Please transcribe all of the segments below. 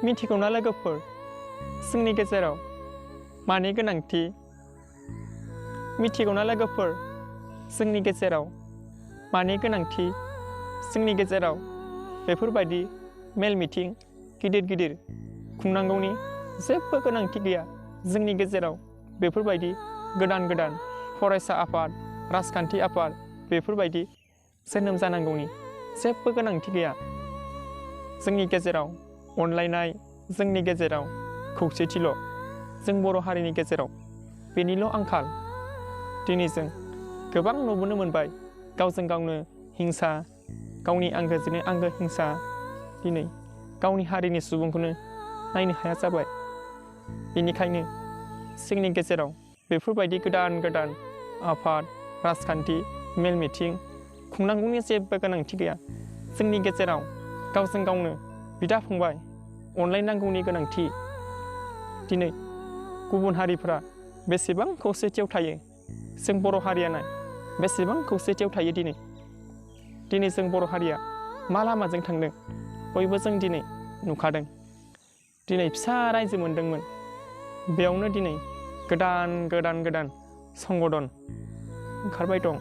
मिथिगौना लोगोफोर जोंनि गेजेराव मानि गोनांथि मिथिगौना लोगोफोर जोंनि गेजेराव मानि गोनांथि जोंनि गेजेराव बेफोरबायदि मेल मिटिं गिदिर खुंनांगौनि जेबो गोनांथि गैया जोंनि गेजेराव बेफोरबायदि गोदान फरायसा आफाद राजखान्थि आफाद बेफोरबायदि जोनोम जानांगौनि जेबो गोनांथि गैया जोंनि गेजेराव अनलायनाय जोंनि गेजेराव खौसेथिल' जों बर' हारिनि गेजेराव बेनिल' आंखाल दिनै जों गोबां नुबोनो मोनबाय गावजों गावनो हिंसा गावनि आंगोजोंनो आंगो हिंसा दिनै गावनि हारिनि सुबुंखौनो नायनो हाया जाबाय बेनिखायनो जोंनि गेजेराव बेफोरबायदि गोदान आफाद राजखान्थि मेल मिटिं खुंनांगौनि जेबो गोनांथि गैया जोंनि गेजेराव गावजों गावनो बिदा फंबाय अनलायनांगौनि गोनांथि दिनै गुबुन हारिफोरा बेसेबां खौसेथियाव थायो जों बर' हारिया नाय बेसेबां खौसेथियाव थायो दिनै जों बर' हारिया मा लामाजों थांदों बयबो जों दिनै नुखादों दिनै फिसा रायजो मोनदोंमोन बेयावनो दिनै गोदान संगठन ओंखारबाय दं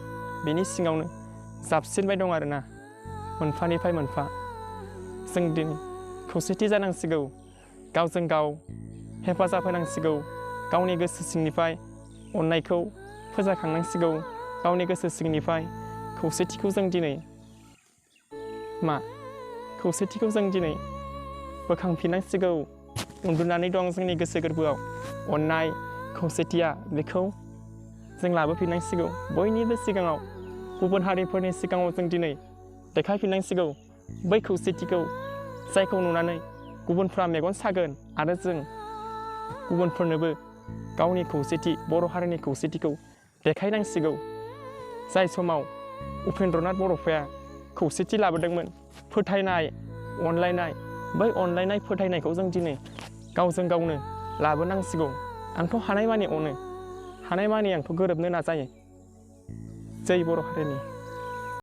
बेनि सिङावनो जाबसिनबाय दं आरोना मोनफानिफ्राय मोनफा जों दिनै खौसेथि जानांसिगौ गावजों गाव हेफाजाब होनांसिगौ गावनि गोसो सिंनिफ्राय अननायखौ फोजाखांनांसिगौ गावनि गोसो सिंनिफ्राय खौसेथिखौ जों दिनै बोखांफिननांसिगौ उन्दुनानै दं जोंनि गोसो गोरबोआव अननाय खौसेथिया बेखौ जों लाबोफिननांसिगौ बयनिबो सिगाङाव गुबुन हारिफोरनि सिगाङाव जों दिनै देखायफिननांसिगौ बै खौसेथिखौ जायखौ नुनानै गुबुनफ्रा मेगन सागोन आरो जों गुबुनफोरनोबो गावनि खौसेथि बर' हारिनि खौसेथिखौ देखायनांसिगौ जाय समाव उपेन्द्रनाथ बर'फाया खौसेथि लाबोदोंमोन फोथायनाय अनलायनाय बै अनलायनाय फोथायनायखौ जों दिनै गावजों गावनो लाबोनांसिगौ आंथ' हानायमानि अनो हानायमानि आंथ' गोरोबनो नाजायो जै बर' हारिनि